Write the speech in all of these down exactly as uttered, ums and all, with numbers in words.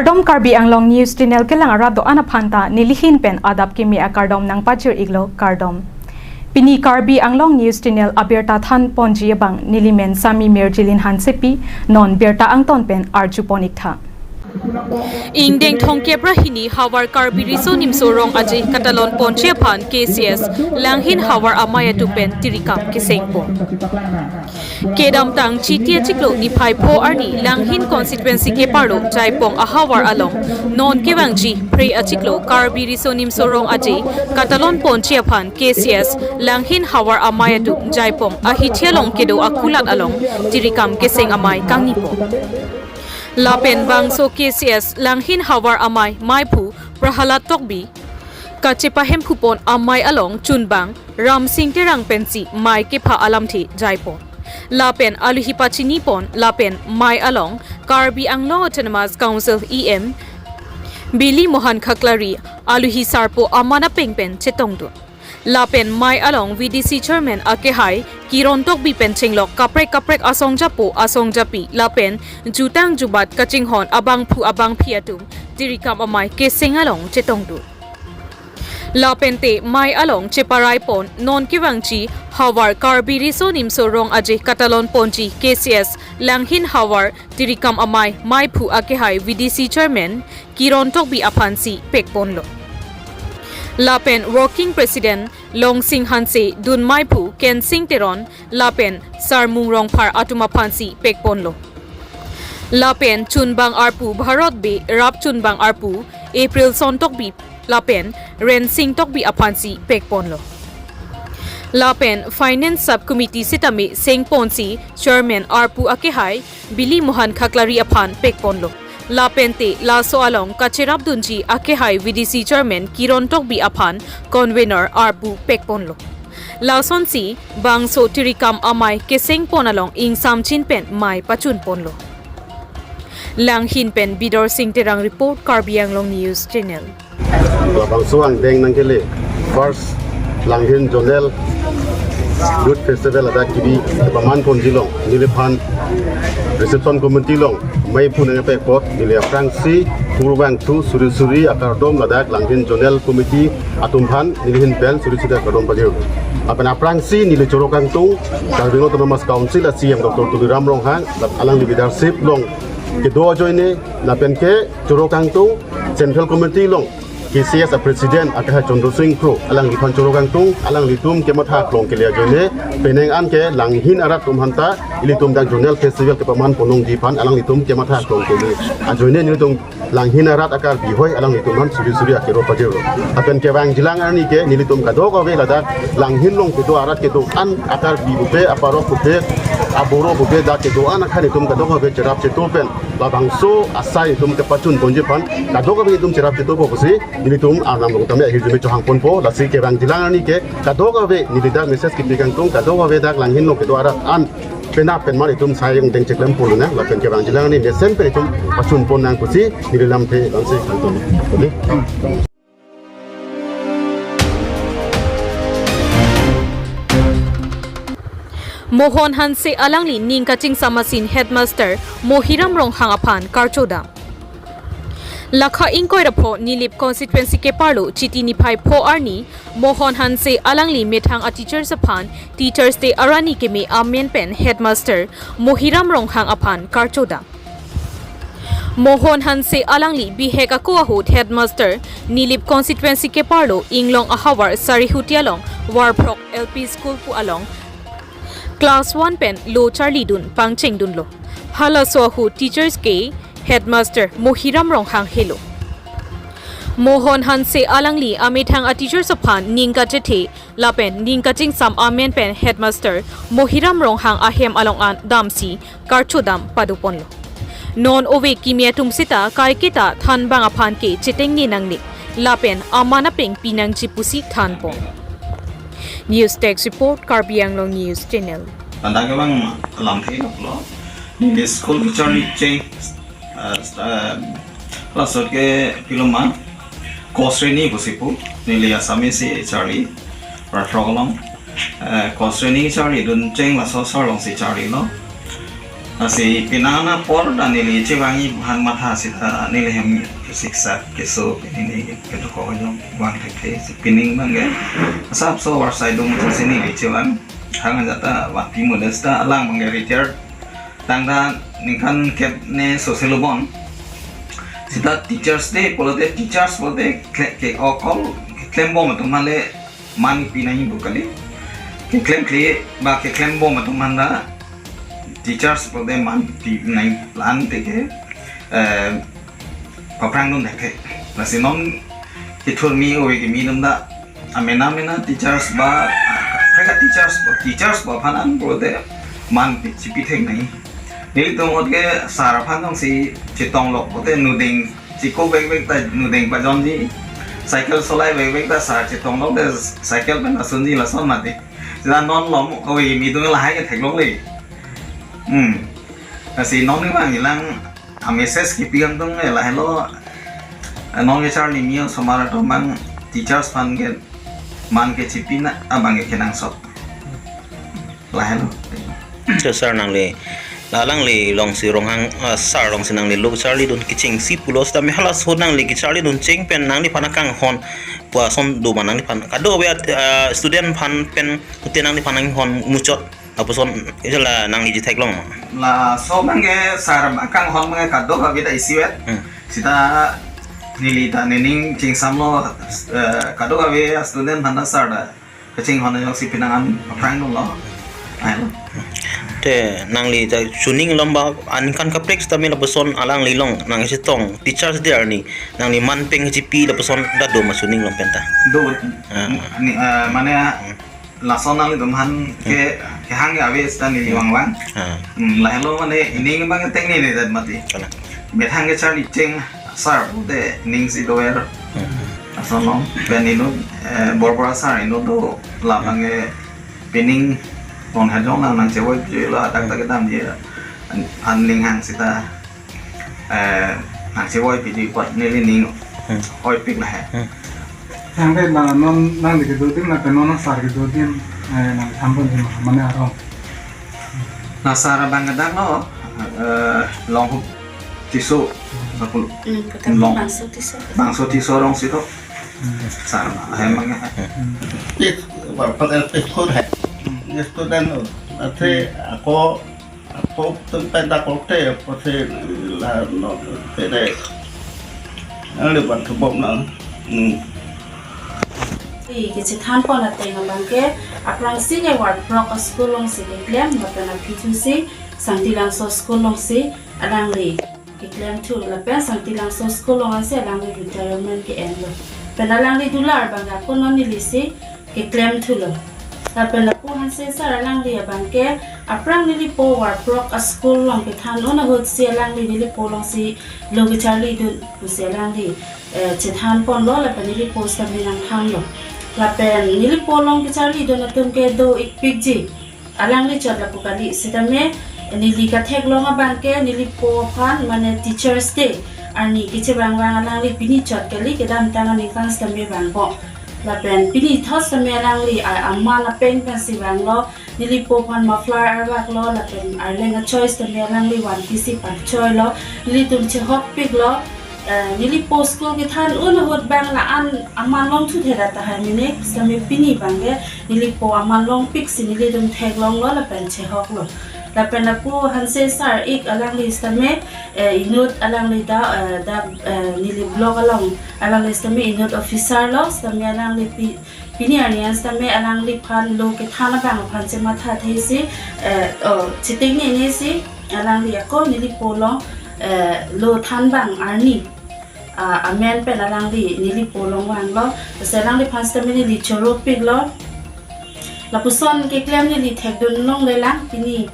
Kardom, Karbi Anglong News Channel kelang arat do-an aphan ta nelihin pen adap kimi akardom nangpajir iklo, kardom. Pini Karbi Anglong News Channel abirta than ponji abang nelimen Sami Mirjilin Hansepi, non birta angton pen arju pon iktha. Ingdeng thomkep ra hini havar Karbi Riso Nimso Rong Aje katalon ponji aphan K C S Langhin havar amei atum pen tirikam keseng pon. Kedamtang Chiti achiklo niphai pho arni Langhin constituency keparlo Jaipong ahavar along non kevangji phre achiklo Karbi Riso Nimso Rong Aje katalon ponji aphan K C S Langhin havar amei atum Jaipong ahithi along kedo akulat along tirikam keseng amei kangni pon. Lapen bangso K C S Langhin havar amei meiphu Prahalad Tokbi, kachepahem phupon amei along chunbang Ramsing Terang pensi mei kepha alamthe jaipon. Lapen aluhi pachini pon lapen mei along Karbi Anglong Autonomous Council E M Bili Mohan Khaklari aluhi sarpo aman apeng pen chetongdun. Lapen mei along V D C Chairman akehai Kiron Tokbi pen chenglok kaprek kaprek asong japo asong japi lapen jutang jubat kachinghon abangphu abangphi atum tirikam amei keseng along chetongdun. Lapen te mei along cheparai pon non kevangji havar Karbi Riso Nimso Rong Aje katalon ponji K C S Langhin havar tirikam amei meiphu akehai V D C Chairman Kiron Tokbi aphansi pekponlo. Lapen Working President Longsing Hanse, dun meiphu Kensing Teron lapen Sarmung Rongphar atum aphansi pekponlo. Lapen chunbang arpu Bharat Bey rap chunbang arpu April Son Tokbi lapen Rensing Tokbi aphansi pekponlo. Lapen Finance Sub Committee sitame sengponsi Chairman arpu akehai Bili Mohan Khaklari aphan pekponlo. Lapen te laso along kacherapdunji akehai V D C Chairman Kiron Tokbi aphan Convener arpu pekponlo. Lasonsi bangso tirikam amei keseng pon along ingsamjin pen mei pachun ponlo. Langhin pen Bidor Sing Terang report, Karbi Anglong News Channel. Labangso angdeng nangkele first Langhin Zonal Youth Festival ladak kebi paman ponji along neliphan reception committee along meiphu nangkepek apot neli aphrangsi purvangthu suri suri akardom ladak Langhin Zonal Committee atum aphan nelihin pen suri suri akardom pajir. Lapen aphrangsi neli choro kangtung Karbi Anglong Autonomous Council a C E M Doctor Tuliram Ronghang, alangli leadership along kedo ajoine, lapen ke choro kangtung Central Committee along K C S a President akehai Chandra Sing Kro, alangliphan choro kangtung, alanglitum kematha aklong kele ajoine, penang an ke Langhin arat atum aphanta ilitum dak Zonal Festival kepaman ponlongji aphan alanglitum kematha aklong kele ajoine nelitum Langhin arat a-Karbi hoi alanglitum aphan suri suri akero pajirlo. Lapen kevangjilang arni ke nelitum kadokave ladak Langhin along kedo arat kedo-an a-Karbi pupe, aparok pupe, aboro pupe, dak kedo-an akhai nelitum kadokave cherap cheto pen labangso asai itum kepachun ponji aphan kadokave itum cherap cheto po pusi nelitum arnam along tame ahirjume chohang ponpo. Lasi kevangjilang arni ke kadokave neli dak message kepi kangtung, kadokave dak Langhin along kedo arat an penap pen mar itum sai angdeng cheklem ponlo nang, lapen kevangjilang arni mesen pen itum pachun pon nang pusi neli lamthe langsi kangtung. Mohon Hanse alangli ning kachingsam asin Headmaster Mohiram Ronghang aphan karchodam. Lakha ingkoi ra pho Nilip constituency keparlo Chiti niphai pho arni Mohon Hanse alangli methang a-teachers aphan Teachers Day arani keme amen pen Headmaster Mohiram Ronghang aphan karchodam. Mohon Hanse alangli bihek ako ahut Headmaster Nilip constituency keparlo Inglong ahavar Sarihuti along Warphrok L P School pu along class one pen lo charlidun pangchengdunlo. Halaso ahut teachers ke Headmaster Mohiram Ronghang helo. Mohon Hanse alangli amethang a-teachers aphan ning kachethe lapen ning kachingsam amen pen Headmaster Mohiram Ronghang ahem along an damsi karchodam padoponlo. Non ove kimi atum seta kaiketa thanbang aphan ke chetengne nangne lapen aman apeng pinangji pusi thanpon. News Desk Report, Karbi Anglong News Channel. Tanda kevang alamthe lo. Neli school kecharli cheng, eh, eh, laso ke piloma. Kosreni pusi pu, neli Assamese si charli, Warphrok along. Eh, kosreni charlidun cheng laso asar alongsi charlilo. Lasi penang apor ta neli chevangji aphan matha seta neli hem siksak keso pini neli kedokok ajong vang thekthe si pining abangke asapso varsai dum si neli chevang. Hang ajat ta vangpi modesta alang abangke retired tangta ningkan kep ne sose lo bon. Seta Teachers' Day pulote teachers pulote kle-, ke okol keklem bom atum aphan le man pi nangji pu kali. Keklem kle ba keklem bom atum aphan ta teachers pulote man pi nangji la-an te ke, eh, paphrang dun thekthe. Lasi non kethurmi ove kimi atum ta amena mena teachers ba, ah, kaprek a teachers, teachers ba aphan an pulote man pi, chipi thek nangji. Nelitum ahut ke sir aphan jongsi chetong lok pulote nuding chiko vek vek ta nuding pajonji. Cycle solai vek vek ta sir chetong lok te cycle pen asunji lason mati. Seta non lom ove kimi atum lahai ke theklongle. Hmm. Lasi non ni bang ilang a message kipi kangtung ke lahelo, eh, non kecharli mi osomar atum abang teachers aphan ke man ke chipi na abang ke kenangsot. Lahelo. Sir, sir nangli, la alangli alongsi Ronghang, ah, sir alongsi nangli lo kecharli dun kechengsi pulo seta me halaso ahut nangli kecharli dun cheng pen nangliphan akanghon pu ason do ma nangliphan? Kadokave, ah, student aphan pen pute nangliphan nanghon muchot lapuson ejala nangli chetheklong ma? Laso abangke sir akanghon abangke kadokave ta isivet. Hmm. Seta neli ta nening chingsamlo, eh, kadokave student aphan ta sir ta kachinghon ajoksi penang an aphrang dunlo. Ai lo. Te nangli ta chuning lom ba aningkan kaprek seta me lapuson alangli along nangchetong Teachers' Day arni nangli man peng chipi lapuson ta do ma chuning lom pen ta? Do. Ah. Ni, eh, mane lason nanglitum aphan ke, kehang ke ave seta neli vangvang. Ah. Hmm, lahelo mane ining abang ke tengne ne dat mati. Kalang. Methang kecharli cheng sir pute ning si doer. Hmm. Lason long pen inut, eh, Borpara sir inut do labang ke pining pon hajong nang nangchevoi piji lo atak tak kedamji an, an linghang seta, eh, nangchevoi piji apot neli ning, hmm, oipik lahai. Hmm. Tangte la non nangli kedo adim lapen non sir kedo adim, eh, nangthan ponji ma mane arong? La sir abang ke dak lo, eh, Longhup Tisso, sapul. Hmm, ketang Long. Bangso Tisso. Bangso Tisso arongsi to. Hmm. Sir abang, eh, abang, eh. Hmm. Yes, Borpara L P school hai. Yes, student lo. Ase ako, ako atum pen ta kote, apotsi la non te dei. Ang le ban thubom na. Hmm. Ri kechethan pon ateng abangke, aphrangsi ke Warprok a-school alongsi keklem, lapen aphi thusi Sangti Langso school alongsi alangli keklem thu, lapen Sangti Langso school along ansi alangli retirement ke-enlo. Pen alangli dolar abang ako non nelisi keklem thulo. Lapen lapu Hanse sir alangli abangke aphrang nelipo Warprok a-school along kethan un ahutsi alangli nelipo alongsi lo kecharli dun pusi alangli, eh, chethan ponlo lapen nelipo sitame nangthanlo. Lapen nelipo along kecharli dun atum ke do-ikpikji. Alangli chot lapu kali sitame neli katheklong abangke nelipo aphan mane Teachers' Day arni kechevangvang alangli pini chot kali, kedamtang aningkan sitame vangbom. Lapen pini thot sitame alangli a-, aman apeng pensi vanglo, nelipo aphan muffler arvaklo, lapen arleng a-choice sitame alangli vanpisi pachoilo, nelitum chehokpiklo, eh, nelipo school kethan un ahut abang la-an aman longthu theda tahai mene, sitame pini abangke nelipo aman longpiksi nelitum theklonglo lapen chehoklo. Lapen lapu Hanse sir ik alangli sitame, eh, inut alangli ta, eh, ta, eh, neli block along alangli sitame inut officer lo, sitame alangli pi-, pini arni an sitame alangliphan lo kethan abang aphan chematha thesi, eh, oh, chetengnenesi alangli ako nelipo along, eh, lo than abang arni, ah, amen pen alangli nelipo along vanglo. Lasi alangliphan sitame neli choropiklo. Lapuson keklem neli thekdun longlelang pini,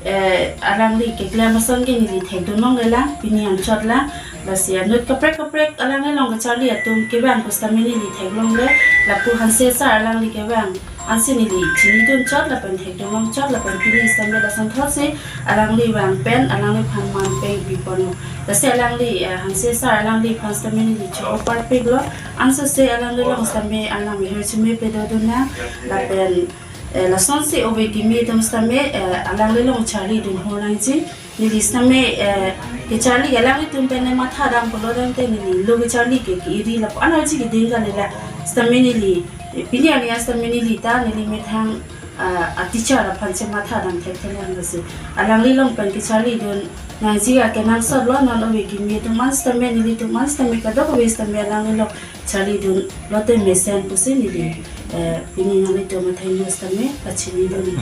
eh, alangli keklem ason ke neli thekdun longlelang pini anchot lang. Lasi anut kaprek kaprek alangli along kacharli atum kevang pu sitame neli theklongle. Lapu Hanse sir alangli kevang ansi neli chinidun chot lapen thekdun long chot lapen pini sitame lason thotsi alangli vang pen alangliphan man peng piponlo. Lasi alangli, eh, Hanse sir alangliphan sitame neli cho-oparpiklo. Ansose alangli along sitame arnam ahirjume pedodun nang. Lapen, eh, lasonsi ove kimi atum sitame, eh, alangli along charlidun hor nangji. Neli sitame, eh, kacharli alanglitum pen matha dam pulo tangte neli lo kacharli ke ke-iri lapu-an arji keding kali la. Sitame neli, eh, pini arni sitame neli ta neli methang, ah, a teacher aphan si matha dam thekthelang lasi. Alangli along pen kacharlidun nangji akenangsot lo, non ove kimi atum an sitame, nelitum an sitame, kadokave sitame alangli along charlidun lote mesen pusi neli, eh, pini nanglitum athengno sitame pachinidun.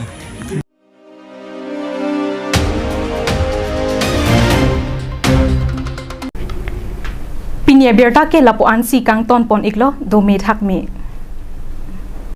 Pini abirta ke lapu-an si kangton pon iklo, dome thakme.